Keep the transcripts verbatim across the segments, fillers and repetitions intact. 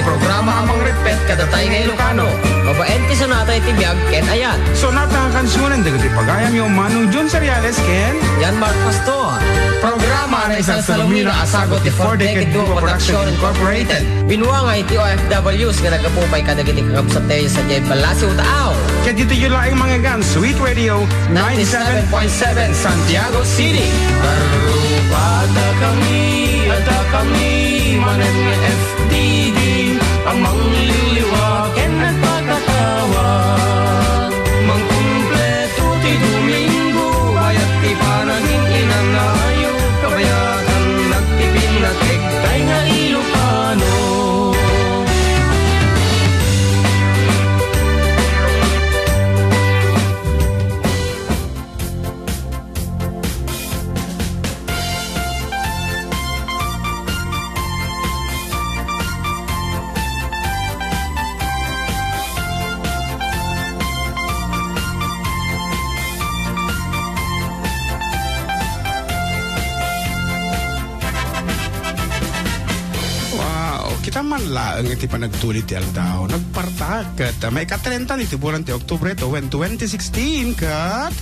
Programa a mangreppet kadatayo nga Ilocano. Babaen ti sonata iti biag ken ayat. Sonata nga kansionen dagiti pagayamyo, Manong John Cereales ken John Mark Pastor. Programa a naisalsalumina a sagut ti Four Decade Duo Production Incorporated. Binuangay ti O F Ws nga naggapu pay kadagiti kakabsattayo sadiay Balasiw, Taaw. Ket ditoy laeng mangngegana, Sweet Radio ninety-seven point seven Santiago City. Arrubadakami, addakami manen nga F D D a mangliwliwa ken agpakatawag. Mangkumpleto ti Domingo, bayat ti panagin-inannayo, kabayatan nagtipin natek tay nga Ilocano. Wow, kita man laeng iti panagtulid ti aldaw. Nagpartak ket, ah, maikatrenta iti bulan ti Oktubre tawen twenty sixteen ket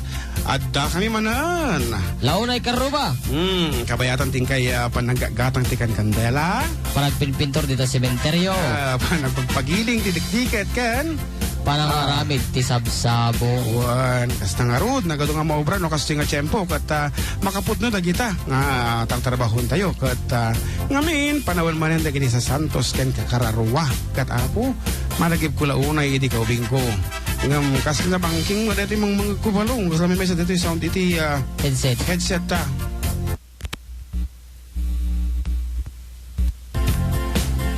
addakami manen. Launay Karuba. Hmm, kabayatan ti inkay, ah, pananggatgatang ti kankandela. Panagpinpintor dita sementeryo. Ah, panagpagpagiling ti dikdiket ken panangaramid ti sabsabo. Wen, kasta ngarud, nagadu nga maubra no kastoy nga tiempo, ket, ah, makapudno dagita nga tartarbahontayo, ket, ah, ngamin, panawen manen dagiti sasantos ken kakararua, ket Apo, malagipko la unay idi kaubingko. Ngem, kas nabangking, daytoy mangmangegko balong, kas maysa daytoy sound iti, ah, headset. Headset ta.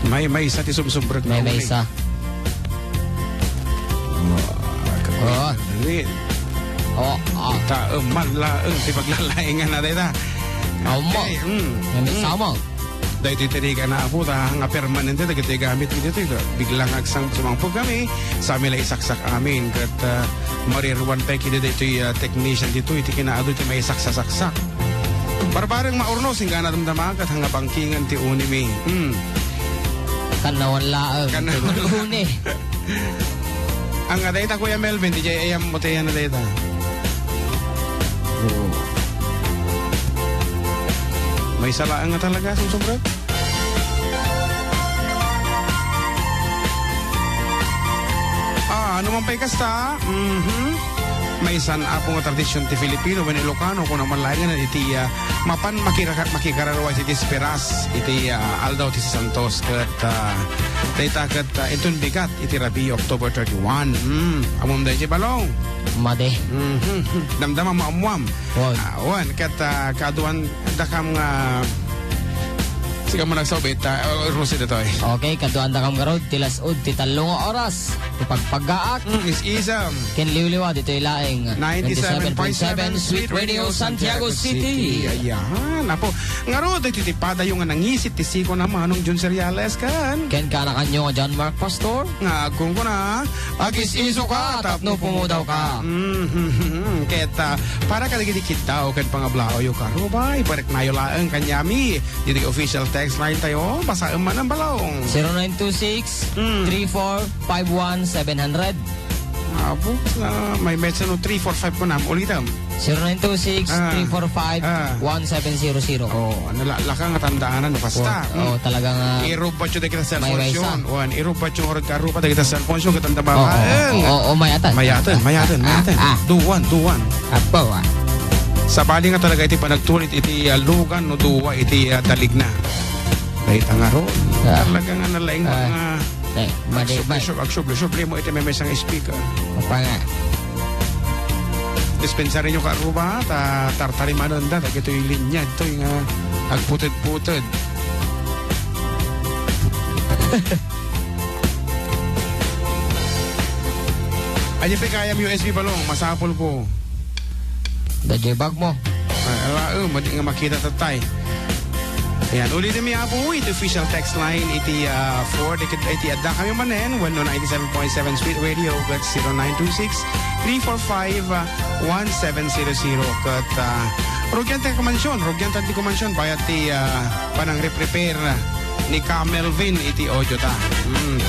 Maymaysa ti sumsubrek nga uli. Maymaysa. Oh, Oh. Dali. Oh, ah. Ita, eh, man laeng ti paglalaingan na dayta. Amo. Okay, mm, Maymaysa mm. mo. Daytoy tinigan na, Apo, ta nga permanente dagiti gamit ditoy. Biglang agsang-, sumangpet kami, sa amin la isaksak amin. Ket, ah, mariruan pay kidi daytoy, ah, technician ditoy, ti kinaadu ti maisaksa-saksak. Barbareng maurnos, inggana damdama, ket nga bangkingan ti unimi. Hmm. Kannawan laeng. Kannawan. Uni. Ang nga dayta, Kuya Melvin, di jay ayam mo tayo na dayta. Oo. Maysa laeng nga talaga, sumsubrek. Ah, ano man pa'y kasta? Mhm. Maysa nga, Apo, nga tradisyon ti Filipino wenno Ilocano, kuna man laengen iti, ah, mapan makiraka-, makikararua iti Esperas, iti, ah, aldaw ti Santos, ket, ah, dayta ket, ah, inton bigat iti rabii, October thirty-one. Hmm, ammom daydi, Balong? Madi. Mhm. Damdama mo ammuam. Wen. Ah, wen, ket, ah, kaaduan dakam nga, sika mo nagsaubit, ah, Rosy ditoy. Okay, kaaduan dakam ngarud, ti las-ud ti tallo nga oras. Ti pagpagaak. Mm, is-isam. Ken liwliwa, ditoy laeng. Ninety-seven point seven Sweet Radio, Santiago City. Ayan, Apo. Ngarud, daytoy ti padayo nga nangisit ti siko na Manong Jun Cereales, kan? Ken kanakanyo nga John Mark Pastor. Nga agkunkuna, agis-iso ka, tapno pumudaw ka. Mhm. Ket, ah, para kadagiti kiddaw ken pangablaawyo, Karuba, ipariknayo laeng kaniami. Ditoy official text line tayo, basaem man ang balong. Zero nine two six, Mm. three four five one, seven hundred. Apo, ah, may message no three four five ko na, ulitam. Zero nine two six, three four five, one seven zero zero. Ah. Ah. Oh, nala-, laka nga tandaanan, no, kasta. Oh, oh, talaga nga. Irubbat yung dagita cellphone yun. Maymaysa. Wan, irubbat yung orod ka, rupa dagita cellphone yun, katanda ba? Oh, oh, oh, oh, mayatan. Mayatan, mayatan, ah, mayatan. Ah, ah. Duwan, duwan. Apo, ah. Sabali nga talaga iti panagtulit iti, ah, lugan no duwa iti, ah, daligna. Dayta nga ron. Ah. Talaga nga nalaing Ah. mga Eh, madi-, agsub-, madi-, agsub-, agsubli-subli mo iti maymaysa nga speaker. Apa nga? Dispensarinyo ka, Aruba, ta tartarimanen da, dagitoy linya, itoy nga agputed-puted. Anya pa kayam U S B balong, masapul ko. Dayjay bag mo. Ay, ala, eh, madi nga makita tatay. Ayan, ulitin mi, Apo, iti official text line, iti, ah, four, iti, iti addakami manen, wenno ninety-seven point seven Sweet Radio, ket zero nine two six, three four five, one seven zero zero. Ket, ah, rugian ti kumansyon, rugian ti kumansyon, bayat ti, ah, panang-reprepare, ni Ka Melvin iti audio ta. Hmm.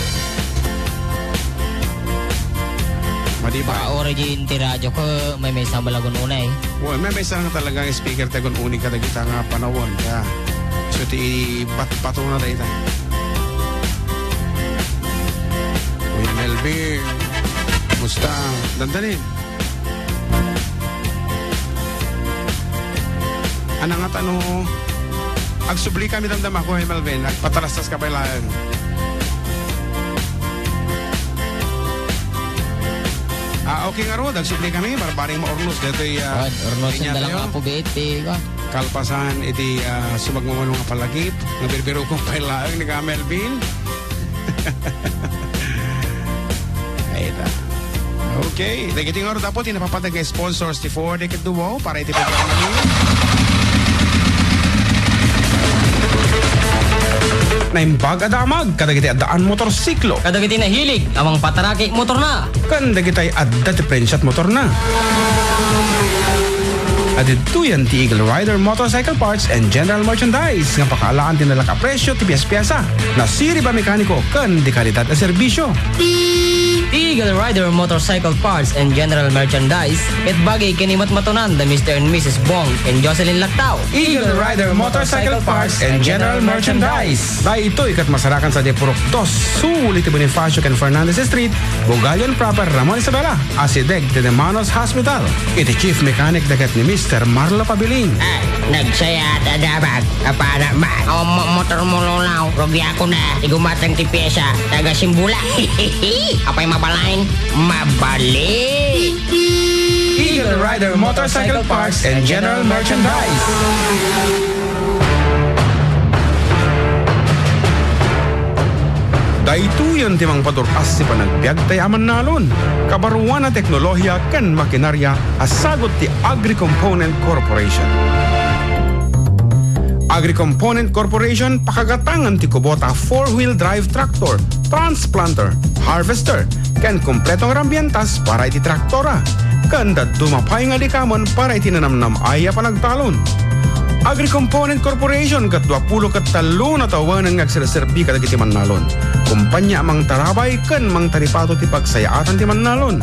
Madi ba? Baka origin ti radyo ko, may may sabalagon unay. Well, may may sarang talagang speaker ta kun uni ka dagita nga panawan ka. So, ti batbato na dayta. Kuya Melvin, kumusta? Dandanin. Anangat ano, agsubli kami damdama ko, eh, Melvin. Agpatarastas ka pa ilaen. Ah, okay nga rod, agsubli kami, barbaring maurnos. Dito, ah, Wan, urnos ang dalang inya, apo, biit, ti, wan. Kalpasan, iti, ah, sumagmamano nga palagip, nga birbiro kong pailaeng ni Ka Melvin. Ay, ta. Okay. Dagiti nga rod apo, ti napapatag nga sponsors ti Four Decade Duo para iti programa ni. Naimbag a damag, kadagiti addaan motorsiklo. Kadagiti nahilig, amang pataraki motor na. Kan dagitay adda ti prensya ti motor na. Adidtoyan ti Eagle Rider Motorcycle Parts and General Merchandise nga pakaalaan ti nalaka presyo ti pies-piesa, nasirib a mekaniko ken di kalidad a serbisyo. Eagle Rider Motorcycle Parts and General Merchandise, ket bagi ken imatmatonan da Mister and Missus Bong ken Jocelyn Lactao. Eagle Rider Motorcycle Parts and General Merchandise. Daytoy ket masarakan sadiay purok dos sul iti Bonifacio ken Fernandez Street, Bugallon proper, Ramon Isabela. Asideg ti De Manos Hospital. Iti chief mechanic da ket ni Mister Marlo Pabilin. Ay, nagsaya ta damag. Apana man. Awan mo-, motor mo, Lolaw. Rugiakon na. Ti gumatang ti piesa. Taga Simbula. Apay mabalain? Mabali. Eagle Rider Motorcycle Parts and General Merchandise. Daytoyen ti mangpadur-as ti panagbiagtay a mannalon, kabaruan a teknolohiya ken makinarya a sagut ti Agri-Component Corporation. Agri-Component Corporation, pakagatangan ti kubota a four-wheel drive tractor, transplanter, harvester, ken kompleto nga rambientas para iti traktora, ken dadduma pay nga likamen para iti nanamnam-ay a panagtalon. Agri-Component Corporation ket duapulo ket tallo natawenan nga agserserbi kadagiti mannalon, kompania a mangtarabay ken mangtaripato ti pagsayaatan ti mannalon.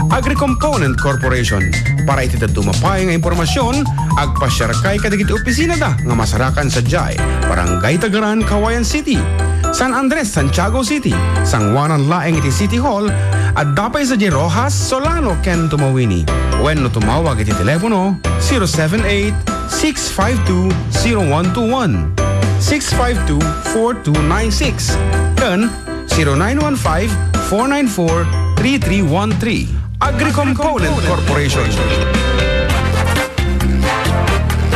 Agri-Component Corporation. Para iti dadduma pay nga impormasion, agpasiarkay kadagiti opisinada nga masarakan sadiay Barangay Tagaran, Cauayan City, San Andres, Santiago City, sangoanan laeng iti City Hall, adda pay sadiay Roxas, Solano, ken Tumauini. Wenno tumawag iti telepono zero seven eight, six five two, zero one two one, six five two, four two nine six, ken zero nine one five, four nine four, three three one three. Agri-Component Corporation.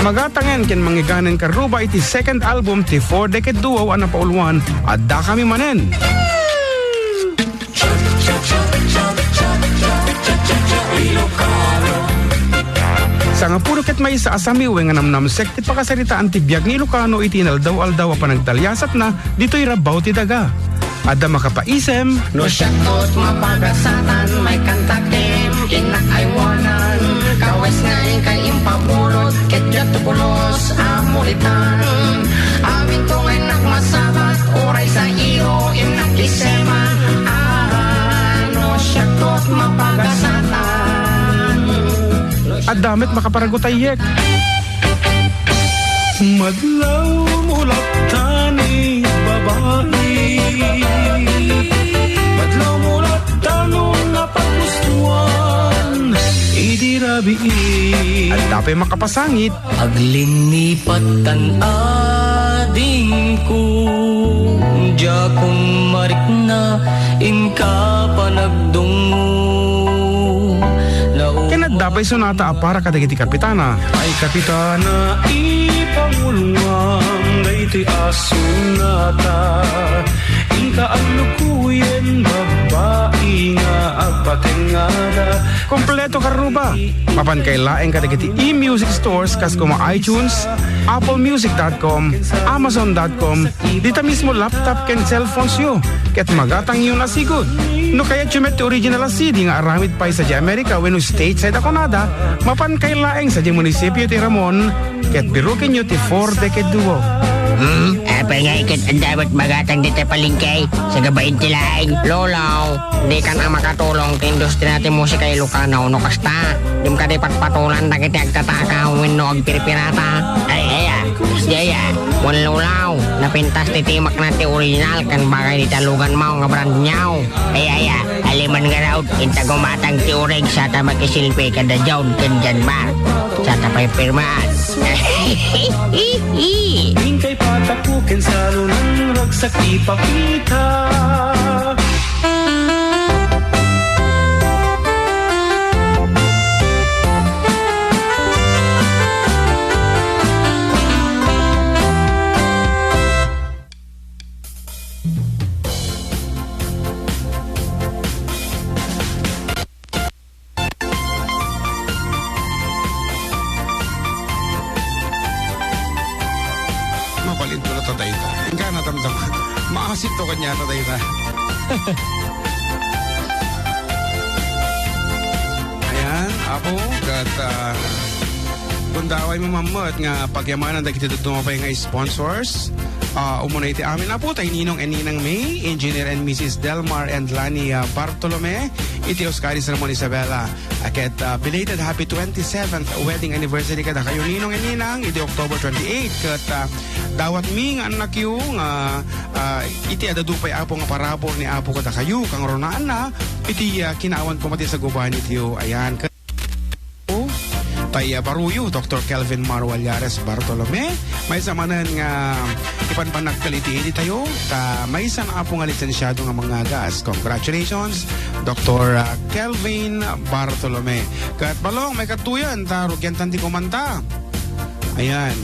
Magatangen ken mangiganen karuba iti second album ti Four Decade Duo a napauluan, Addakami Manen. Sangapulo ket maysa a samiwe nga namnamsek ti pakasaritaan ti biag nga Ilokano iti inaldaw-aldaw a panagdaliasatna ditoy rabaw ti daga. Adda makapaisem. No siak ket mapagasatan, may kantakem, innak aywanan, kawes nga inkay impabulot, ket diak ti pulos a mulitan. Amin to nga innak masabat, uray sa iyo, innak iseman. Ah, no siak ket mapagasatan. Adda met makaparagutayek. Madlaw mo lattani, babai. Madlaw mo lattano nga paggustuan idi rabii. Adda pay makapasangit. Aglinnipat tan adingko, diakon marikna, inka panagdungngo. Nau- Ken adda pay sonata a para kadagiti kapitana. Ay kapitana, ipangulngam daytoy a sonata. Inka allukuyen, babbai nga agpatengngada. Kompleto karuba. Mapan kay laeng kadagiti e-music stores kas kuma iTunes, Apple Music dot com, Amazon dot com, dita mismo laptop ken cellphones yo, ket magatangyo na sigud. No kayatyo met ti original a C D nga aramid pay sadiay Amerika wenno stateside a kunada, mapan kay laeng sadiay munisipio ti Ramon, ket birukenyo ti Four Decade Duo. Hmm? Apay nga iket adda met magatang dita palengke? Sa gabain ti laeng. Lolo, dikan a makatulong ti industria ti musika Ilocano no kasta. Dim kadi patpatulan dagiti agtataka wenno agpirpirata. Ay, aya. Yaya. Wen lolo, napintas ti timakna ti original ken bagay dita luganmo nga brand new. Ay, aya. Aliman nga raut, inta gumatang ti orig, sata makiselfie kada John ken John Mark. Sata pay pirmaan. Ingkay patapuken sa lunang ragsak ipakita. Mabalinto la ta dayta. Inka natamtam. Maasitto kaniata dayta. Ayan, Apo, ket, ah, kundawaymo man met nga pagyamanan dagiti dadduma pay nga sponsors. Ah, umuna iti amin, Apo, tay Ninong and Ninang May, Engineer and Missus Delmar and Lani, ah, Bartolome, iti Oscaris Ramon Isabela. A ket, ah, belated happy twenty-seventh wedding anniversary kadakayo, Ninong and Ninang, iti October twenty-eight. Ket, ah, dawatmi nga annakyo nga, ah, iti adda pay, Apo, nga parabur ni Apo kadakayo, kangrunaanna, iti, ah, kinaawan koma ti sagubanitayo. Ayan. Ket, tay, ah, baroyo, Doktor Kelvin Mar Wallares Bartolome, maysa manen nga ipanpanakkel iti idi tayo, ta maysa nga Apo nga lisensiado nga mangagas. Congratulations, Doktor, ah, Kelvin Bartolome. Ket Balong, maikadtoyen, ta rugiantan ti kumanta. Ayan.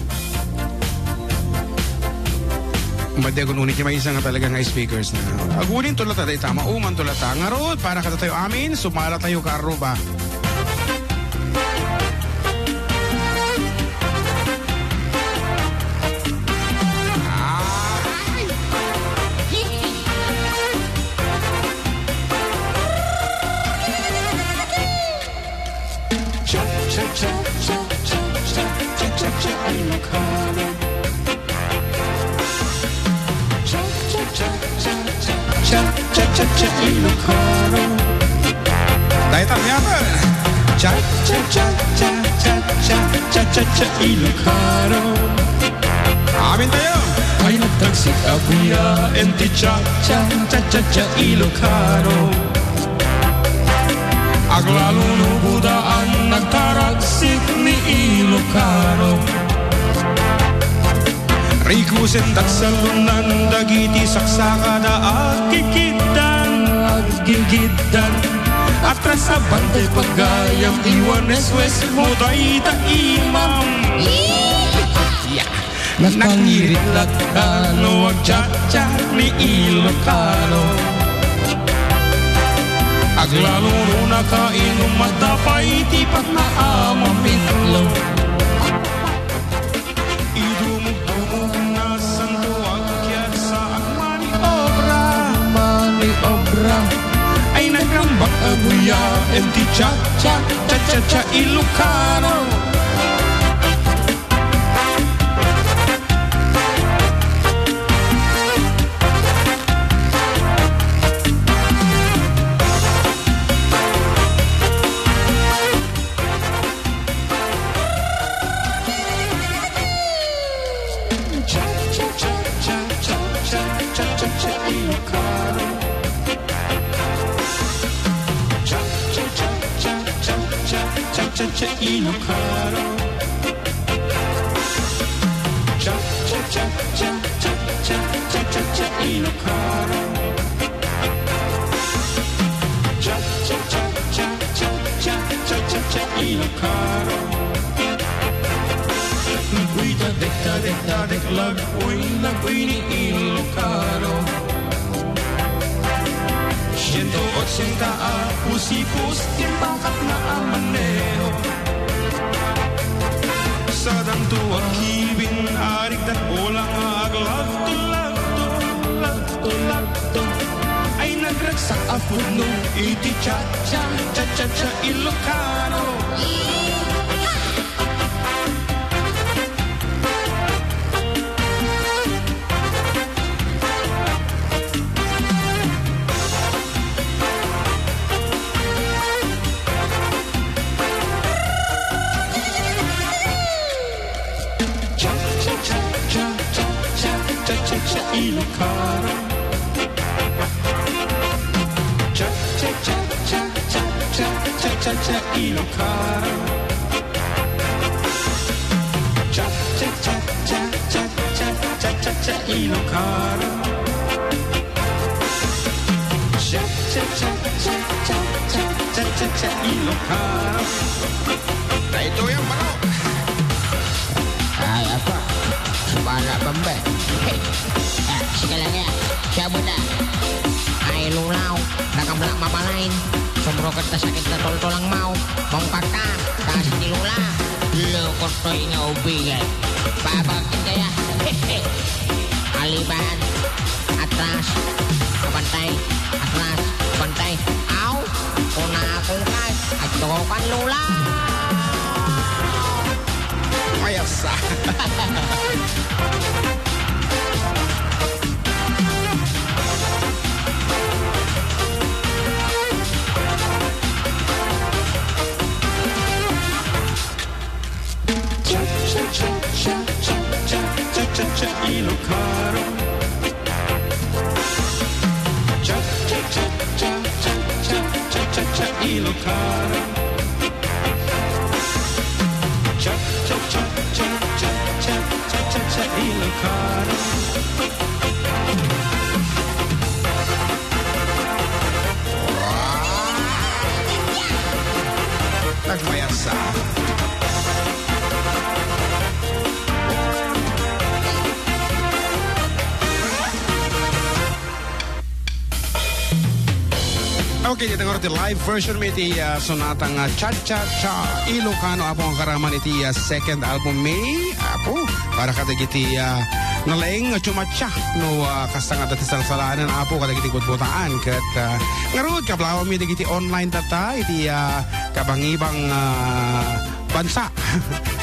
Madi agun-uni ti maysa nga talaga nga speakers na. Aguninto la ta dayta, maumanto la ta. Ngarud, para kadatayo amin, sumala tayo ka Aruba. Cha, cha, cha, Ilocano. Cha, cha, cha, Ilocano. Dayta, miyapen. Cha, cha, cha, Ilocano. Amintayo. Ay, nagtagsik a buyaen ti cha, cha, cha, cha, cha, Ilocano. Aglalo no budaan nagtaragsik ni Ilocano. Rikusen dagsalunan dagiti saksakada agkikitdan, agkikitdan. Atras a bantay pagayam iwaneswes mo dayta imam. Nagpangirit latta no agchatcha ni Ilocano. Aglalo no nakainum, madapay ti patna a mamitlo. Idumugdumog na santo agkiat sa agmaniobra. Maniobra. Ay nagrambak a buyaen ti cha, cha, cha, cha, cha, Ilocano. Cha, cha, cha, Ilocano. Cha, cha, cha, Ilocano. Cha, cha, cha, Ilocano. Cha, cha, cha, Ilocano. Uy, tadek, tadek, tadek, lag-uy, lag-uy ni Ilocano. Siento ochenta a pusipus ti bakat nga a maneho. Sadanto a kibin, arigdat ulang a aglagto, lagto, lagto, lagto. Ay nagragsak a pudno iti cha, cha, cha, cha, cha, Ilocano. Cha-cha-cha Ilocano. Cha-cha-cha-cha-cha-cha-cha-cha-cha Ilocano. Cha-cha-cha-cha-cha-cha-cha-cha Ilocano. Cha-cha-cha-cha-cha-cha-cha Ilocano. Daytoy ang manok. Ay, apa. Sumala, bambe. Hey. Ah, sige lang yan. Siya mo na. Ay, lulaw. Nakabla mamalain. Sumrukot na sakit na tultulang mao. Mong pagka. Kasi ni Lula. Lukot ko nga ubigan. Babagin kaya. Aliban. Atras. Abantay. Atras. Abantay. Aw. Kuna akong kas. Agtukan Lula. Mayasa. Cha-cha-cha-cha-cha-cha-cha-cha Ilocano. Cha-cha-cha-cha-cha-cha-cha Ilocano. Cha-cha-cha-cha-cha-cha-cha-cha Ilocano. Nagmayasa. Okay, dita nga ti live version mi iti, ah, sonata nga Cha-Cha-Cha Ilocano, Apo, nga karaman iti, ah, second album mi, Apo, para kadagiti, ah, nalaing nga chumatcha no, ah, kasta nga dati salsalanan, Apo, kadagiti butbutaan ket, ah, ngarud, kablawami dagiti online tatta iti, ah, kabangibang, ah, bansa.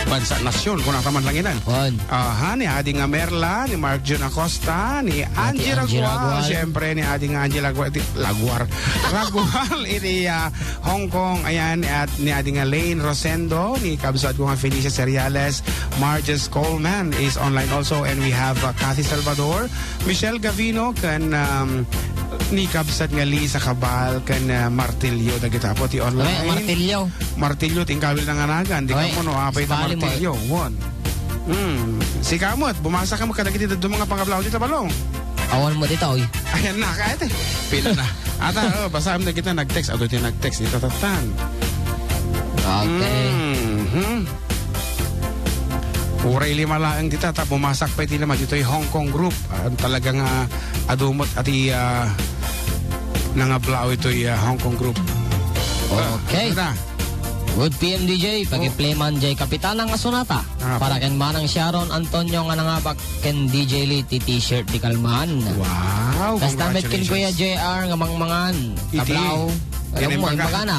Bansa, nasyon, kunata man lang inan. On. Aha, ni Adi nga Merla, ni Mark Jun Acosta, ni Ate Angie Angie Ragual, Ragual. Siyempre, ni Adi nga Angie Laguar, di, Laguar. Ragual, iti, ah, Hong Kong, ayan, at ni Adi nga Lane Rosendo, ni Kabsat ko nga Felicia Seriales, Marges Coleman is online also, and we have, uh, Kathy Salvador, Michelle Gavino, ken, um, ni Kabsat nga Lisa Cabal, ken, uh, Martillo, dagita po ti online. Ay, Martillo. Martillo, ti inkabil na nga nagan, di Ay, ka mo, no, apay ta bali mo. Martillo, won. Hmm, sika met, bumasa ka mo kadagiti dadduma nga pangablaw dita, Balong. Awan mo dita, oy. Ayan na, kaya ti. Pila na. Ata, oh, basaam na kita nag-text. Adu ti nag-text. Ita tatan. Okay. Mhm. Uray lima laeng dita, ta bumasak pa iti lima. Ditoy Hong Kong group. Ah, talaga nga adu met ati, ah, nangablaw itoy, ah, Hong Kong group. Okay. Ah, ano na? Good P M D J, Oh. paki-play man jay Kapitana nga Sonata. Ah, Para po. ken Manang Sharon Antonio nga nangabak ken D J Lee ti T-shirt ti kalman. Wow, Kasta met ken congratulations. Kuya J R nga mangmangan. Iti, Kablaw. Alam mo, inim ka. Imbagana.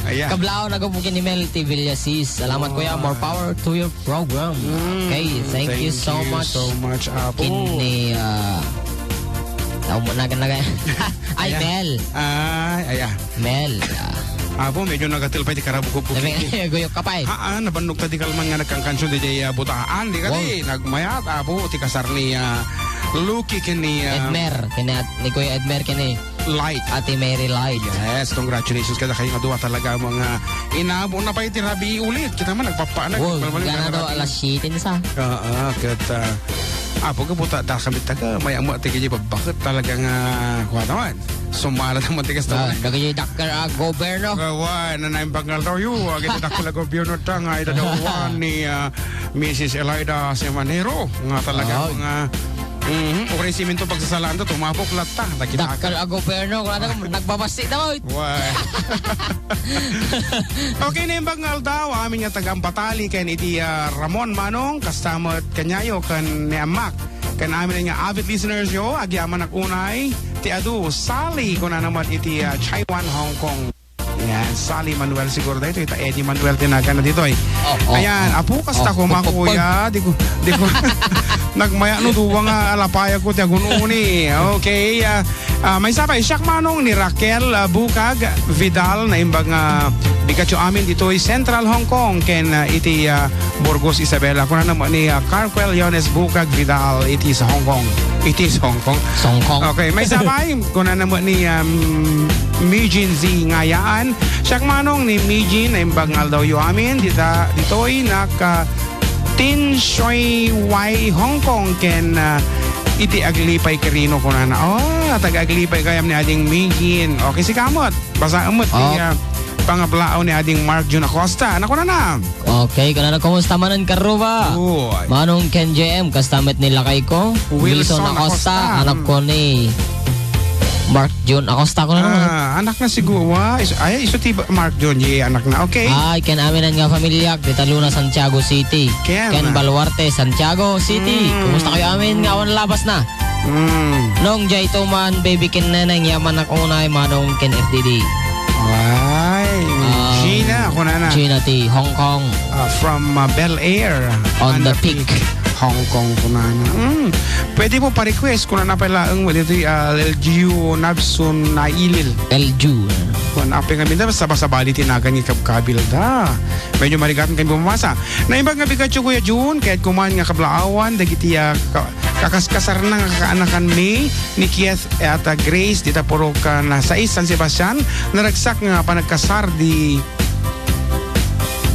Ayan. Kablaw, nagapu ken ni Mel ti Villasis. Salamat, Wow. Kuya. More power to your program. Mm, Okay, thank you thank so you much. so much, Apo. Ken ni, ah, tao mo, naga-, naga-, ay, Ayan. Mel. Ay, ayan. Mel, ah. Apo, medyo nagatil pa iti karabukop ko Sabi, kiti. guyok ka pa eh. Haan, nabannog ta di kalman nga nagkangkansion di jay, ah, butaan. Di ka Wow. di, nagmayat, Apo, ti kasar ni, ah, Lucky ken ni, ah, Edmer, ken ni At-, ni Kuya Edmer, ken ni Light. Ate Mary Light. Yes, congratulations kada kayo nga dua talaga mga inabo na pa iti rabi ulit. Kita man, nagpapaanag. Wow, Malmaling gana na daw rabi. alas siyete na sa. Oo, ket, ah, Apo, gabuta, da kami taga, may amo, ati, kaya babakit talaga nga, kuha naman. Sumala naman, tigas Ah, naman. Dagiti dakkel a gobyerno. Gawa, na naimbag nga aldaw, yu, agiti dakkel a gobyerno ta, nga, ita dawan ni, ah, Missus Elida Semanero, nga talaga, Ah. nga, mhm, uray siminto pagsasalaan ta, tumapok latta. Nakita Dakkel ka. a gobyerno, kung ano, nagbabasti na, oy. Why? Okay, naimbag nga aldaw, amin nga taga-Ambatali, ken iti, ah, Ramon Manong, kasta met kanyayo, ken ni Amak. Ken amin nga avid listeners yo, agyamanak unay ti adu, Sally, kunana met iti, ah, Taiwan, Hong Kong. Yan, Sally Manuel siguro daytoy, ta Eddie Manuel ti naganna ditoy. Oh, oh, Ayan, oh. Apo, kasta Oh, koma, pagpag- kuya, di ko, di ko, nagmaya no duwa nga alapayag ko ti agununi. Okay, ah, ah, maysa pay, siak manong ni Raquel, ah, Bukag Vidal, naimbag nga bigatyo amin ditoy Central Hong Kong, ken, ah, iti, ah, Burgos Isabela. Kunana met ni, ah, Carquel Yones Bukag Vidal, iti sa Hong Kong. Iti sa Hong Kong. Songkong. Okay, maysa pay, kunana met ni, um, Mijin Z Ngayaan. Siak manong ni Mijin, naimbag nga aldawyo amin, dita, ditoy naka Tin Shui Wai, Hong Kong, ken, ah, iti Aglipay Quirino, kunana. Oh, taga Aglipay gayam ni Ading Mijin. Okay, sika met. Basaem met ti, Oh. ah, pangablaaw ni Ading Mark Jun Acosta. Ano kunana? Okay, kunana, kumusta manen, Karuba? Uy. Manong Ken J M, kasta met ni lakay ko. Wilson Wilson Acosta, Acosta. anak ko ni Mark Jun Acosta, kunana. Ah, anak na siguro. Wa, is-, ay, isu ti ba-, Mark Jun, ye, anak na. Okay. Ay, ken aminan nga familiak, dita Luna, Santiago City. Ken. Ken Baluarte, Santiago City. Mm. Kumusta kayo amin nga awan labas na? Mm. Nong jay to man, baby ken neneng, yaman ak unay, manong ken F D D. Ay, Ah, Gina, kunana. Gina ti Hong Kong. Ah, from, ah, Bel Air. On On the the peak. peak. Hong Kong, kunana. Mm. Pwede po pa-request, kunana pay laeng, mo dito, ah, L G U Nabsun Nailil. L G U. Kun apay nga binda, basta basta bali tinagan ni Kabkabil da. Medyo marigatan kami bumasa. Naimbag nga bigatyo, Kuya Jun, kayat kuman nga kablaawan, dagiti, ah, ka-, kakaskasarna nga kakaanakanmi, ni Kieth at, ah, Grace, dita puro ka na sais San Sebastian, naragsak nga panagkasar di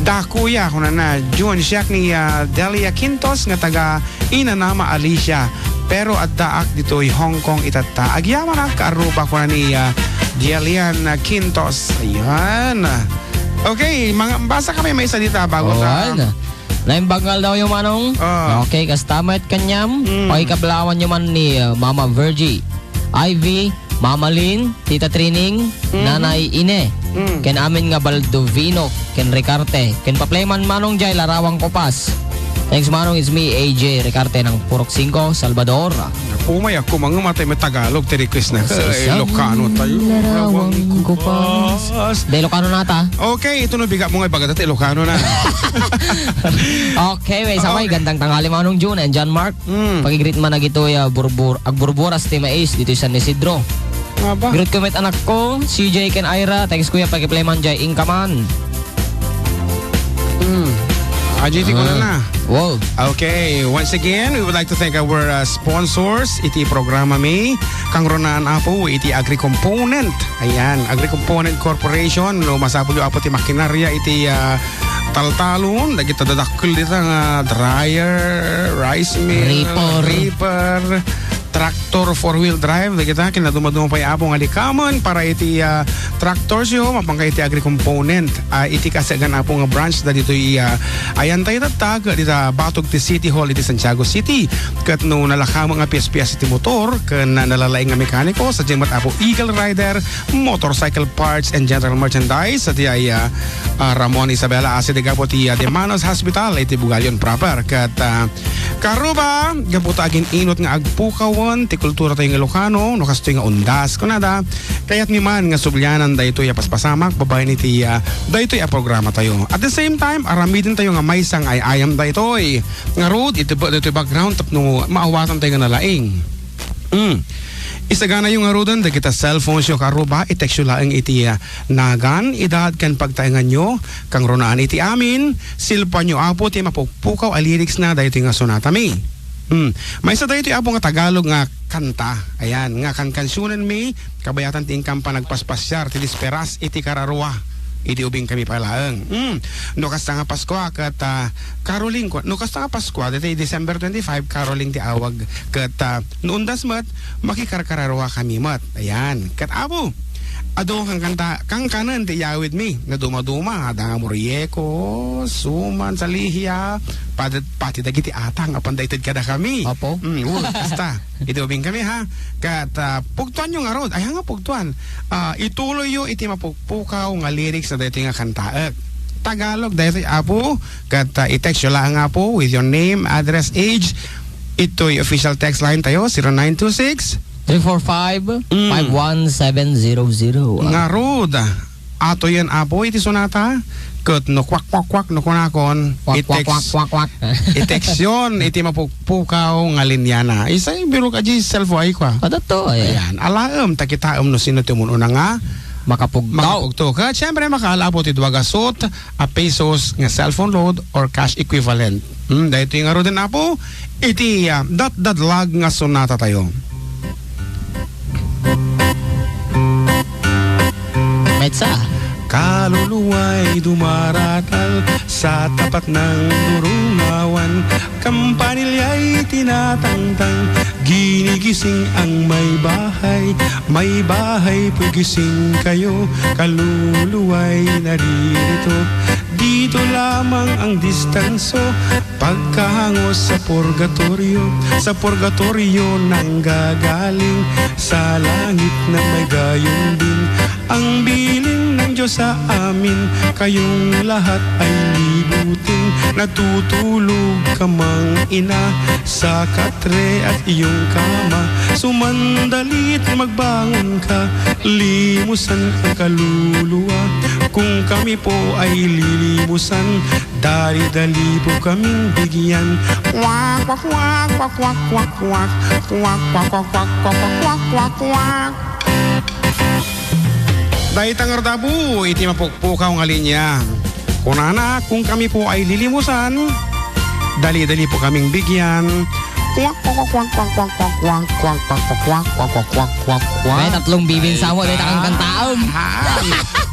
da, Kuya, kunana, Jun, siak ni, ah, Delia Quintos nga taga Inanama, Alicia. Pero addaak ditoy Hong Kong itatta. Agyamanak, Aruba, kuna ni, ah, Delian, ah, Quintos. Ayan. Okay, mga, basa kami may salita bago ta. Awan. Naimbag nga aldaw yung manong. Ah. Okay, kasta met kanyam. Mm. Pakikablaawan nyo man ni, uh, Mama Virgie, Ivy, Mama Lynn, Tita Trining, Mhm. Nanay Ine, Mm. ken amin nga Baldovino, ken Ricarte, ken paplay man manong jay Larawang Kupas. Thanks, manong. It's me, A J Ricarte ng Purok Singko, Salvador. Umay ako, mga matay may Tagalog, ti request na. Sa Ay, isang Ilocano tayo. Larawang Larawang Kupas. Kupas. Dahil Ilocano na ta. Okay, ito no biga mo nga ibaga dati Ilocano na. Okay, may sabay. Okay. Gandang tanghali, Manong June and John Mark. Mm. Pag-greet man agito ya burbur, agburburas ti mais dito sa San Isidro. Aba. Greet ko met anak ko, C J ken Ira. Thanks, kuya, pag-play man jay inkaman. Mm. Ah, J T ko na Ah. na. Wow. Okay, once again, we would like to thank our, uh, sponsors iti programa mi. Kangrunaan, Apo, iti Agri-Component. Ayan, Agri-Component Corporation. No, masapul yo, Apo, ti makinarya iti, uh, taltalon, dagiti dadakkel dita nga dryer, rice mill, Reaper. reaper, tractor, four-wheel drive, dagita, kinadumaduma pay, Apo, nga likamen para iti, ah, tractors yo, mapangka iti Agri-Component, ah, iti kasagan, Apo, nga branch da ditoy, ah, ayan tayo tattag, dita batog ti City Hall iti Santiago City. Ket no nalakamen nga pias-pias iti motor, ken nalalaing nga mekaniko, sa met, Apo, Eagle Rider, motorcycle parts and general merchandise, sa di ay, ah, ah, Ramon Isabela, asi di gapo ti, ah, De Manos Hospital, iti Bugalion proper. Ket, ah, Karuba, gapu ta agin-inut nga agpukawen ti kultura tayo nga Ilocano, no kastoy nga undas, kunada, kayat mi man nga sublianan daytoy a paspasamak babaen iti, ah, daytoy a programa tayo. At the same time, aramiden tayo nga maysa nga ay-ayam daytoy. Ngarud, iti ba-, daytoy background tapno maawatan tayo nga nalaing. Mm. Isagana yo ngaruden dagita cellphones yo, Karuba, i-text yo laeng iti, ah, nagan, edad, ken pagtaengan yo, kangrunaan iti amin, silpan yo, Apo, ti mapukpukaw a lyrics na daytoy nga sonata mi. Hmm. Maysa daytoy, Apo, nga Tagalog nga kanta. Ayan, nga kankansionen mi, kabayatan ti inkam panagpaspasiar ti disperas iti kararua. Idi ubing kami pay laeng. Hmm. No kasta nga Paskua ket, ah, caroling ko. No kasta nga Paskua, ditoy December twenty-five, caroling ti awag ket, ah, no undas met, makikarkararua kami met. Ayan. Ket, Apo, adu kankanta, kankanen ti iyawid mi. Nga dumaduma, adda nga Murieko, Suman, Salihia, pati, pati dagiti atang, apan dayted kada kami. Apo. Mm, uy, basta. Iti ubing kami, ha. Ket, ah, pugtuan yo ngarud. Ay, nga pugtuan. Ah, ituloy yo iti mapukpukaw nga lyrics na daytoy nga kantaek. Tagalog, daytoy, Apo. Ket, ah, i-text yo laeng, Apo, with your name, address, age. Itoy official text line tayo, zero nine two six, Three four five, five one seven zero zero. Mm. Ngarud. atoyen, Apo, iti sonata. Ket no kwak, kwak, kwak, no kunakon, Kwak, kwak, i-text, kwak, kwak, kwak. i-textyon iti mapukpukaw nga linyana. Isay, biro ka, di cellphone ay kwa. Adato, eh. Ayan. Alaem, ta kitaem no sino ti umun-una nga Makapugtaw. makapugto. Ket, siyempre, makaal, Apo, ti dua gasut a pesos nga cellphone load or cash equivalent. Hmm, daytoy ngaruden, Apo, iti, ah, datdadlag nga sonata tayo. Metsa. Kaluluway dumaratal sa tapat ng durungawan. Kampanilya'y tinatangtang, ginigising ang may bahay. May bahay, pu'y gising kayo, kaluluwa'y naririto. Dito lamang ang distanso, pagkahango sa purgatorio. Sa purgatorio nanggagaling, sa langit na may gayon din. Ang bilin ng Diyos sa amin, kayong lahat ay libutin. Natutulog ka mang ina sa katre at iyong kama. Sumandali't magbangon ka, limusan ang kaluluwa. Kung kami po ay lilimusan, dali-dali po kaming bigyan. Kwak, kwak, kwak, kwak, kwak, kwak, kwak. Kwak, kwak, kwak, kwak, kwak, kwak, kwak, kwak, kwak. Dayta ngarud, Apo, iti mapukpukaw nga linya. Kunana, kung kami po ay lilimusan, dali-dali po kaming bigyan. Kwak, kwak, kwak, kwak, kwak, kwak, kwak, kwak, kwak, kwak, kwak, kwak, kwak, kwak, kwak. May tatlong bibin sa mo, may takang kantaam. Ah,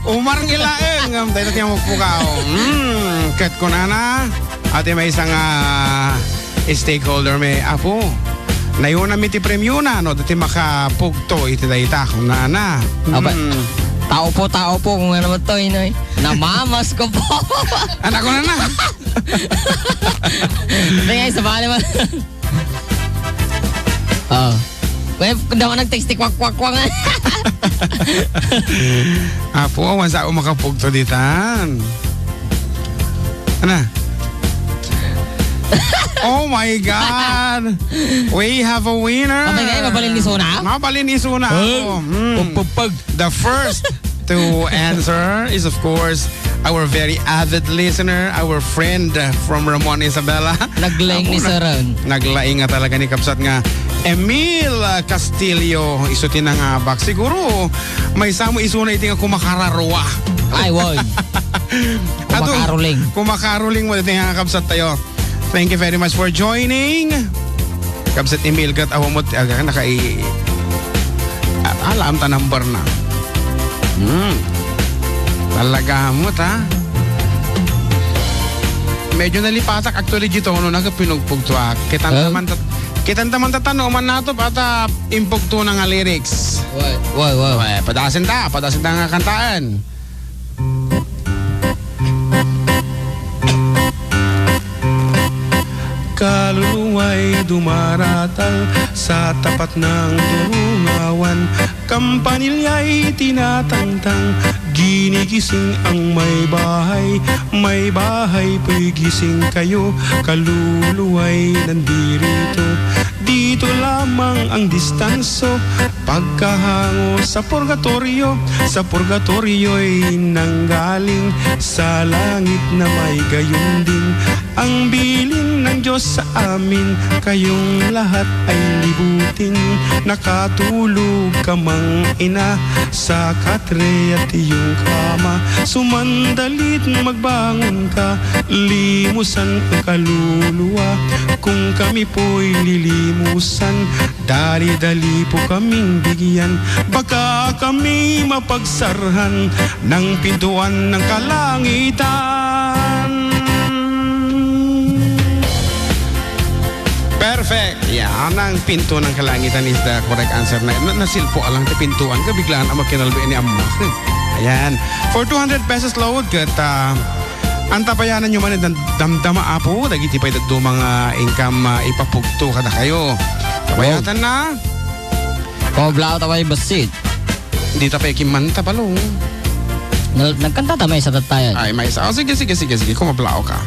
umarang ilaeng, um, dayta ti mapukpukaw. Hmm, ket kunana, ati may isang, ah, stakeholder mi, Apo, nayuna mi ti premiona, no, dati makapugto iti dayta, kunana. Aba, Mm. tao po, tao po, kung ano to, inoy. Namamas ko po. Anak ko na na. Hindi nga, isa pa naman. Oh. Well, daw nag-text ti kwak, kwak, kwak. Apo, awan sa ako makapugto ditan. Ana? Oh my God! We have a winner! Abay, kaya mabalin ni Sona? Mabalin ni Sona Huh? ako. Mm. Pagpagpag. The first to answer is, of course, our very avid listener, our friend, uh, from Ramon Isabela. Naglaing ni Amo na. Saran. Naglaing nga talaga ni Kabsat nga Emil, uh, Castillo, isu ti nangabak. Siguro, maysa mo isuna iti nga kumakararua. Ay, woy. Adu, kumakaruling. Kumakaruling mo iti nga Kabsat tayo. Thank you very much for joining. Kabsat Emil, ket awan mo ti aga, nakai-, a-, alam ta number na. Hmm. Talaga mo ta. Medyo nalipatak actually dito, no, nagpinugpugtuak. Kitan Huh? taman tat-, kitan taman tatano, man nato, pata impugto na nga lyrics. Why? Why, why? Why, padasin ta, padasin ta nga kantaan. Kaluluwa'y dumaratal sa tapat ng durungawan. Kampanilya'y tinatangtang, ginigising ang may bahay. May bahay, pu'y gising kayo, kaluluwa'y nandirito. Dito lamang ang distanso, pagkahango sa purgatorio. Sa purgatorio'y nanggaling, sa langit na may gayon din. Ang bilin ng Diyos sa amin, kayong lahat ay libutin. Nakatulog ka mang ina sa katre at iyong kama. Sumandalit magbangon ka, limusan ang kaluluwa. Kung kami po'y lilimusan, dali-dali po kaming bigyan. Baka kami mapagsarhan ng pintuan ng kalangitan. Perfect. Yeah, ang pinto ng kalangitan is the correct answer. Na, na, nasilpo lang ti pintuan ka, biglaan ang makinalbi ni Amma. Ayan. For two hundred pesos load, ket, ah, ang tapayanan nyo man, dam-, damdama, Apo, dagiti pay dadduma nga income, ah, ipapugto kada kayo. Tapayanan na. Wow. Pablaw ta pay bassit. Di ta pay kimmanta, Balong. Nal-, nagkanta ta maysa tattayan. Ay, maysa. Oh, sige, sige, sige, sige. Kumablao ka.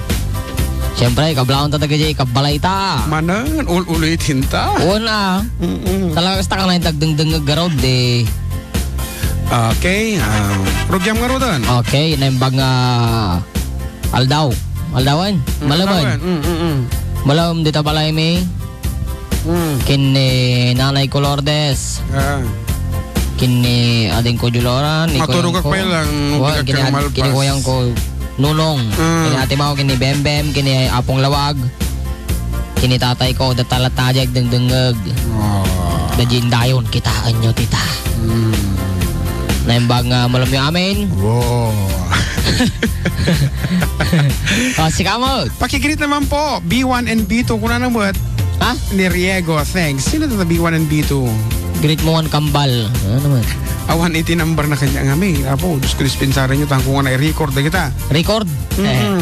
Siyempre, kablaon ta dagiti kabbalay ta. Manen, ul-, ulitin ta. Una. Mm-mm. Talaga kasta ka na yung tagdengdeng nga garod, eh. Okay, ah, rugiam ngaruden. Okay, naimbag nga aldaw. Aldawan? Mm, Malaman. Aldawan. Mm, mm, mm. Malam dita balay mi. Mm. Ken ni Nanay ko Lourdes. Ah. Ken ni ading ko Julora, ni Maturog Kuyang ko. Pay lang, Wa, ken ni ad-, ken ni Kuyang ko Nunong. Mm. Ken ni Ate Mau, ken ni Bembem, ken ni Apong Lawag. Ken ni tatay ko, da talatajag dengdengngeg. Ah. Da jindayon, kitaenyo, tita. Mm. Naimbag nga malam yo amin. Wow. Oh, si Kamot. Pakigreet naman po, B one and B two, kuna na met. Ha? Ni Riego, thanks. Sino to B one and B two? Greet mo one kambal. Ano naman? Awan iti number na kanya nga, may. Apo, Diyos ko, dispensarin nyo, tangko nga na-record na kita. Record? Mm-mm. Eh.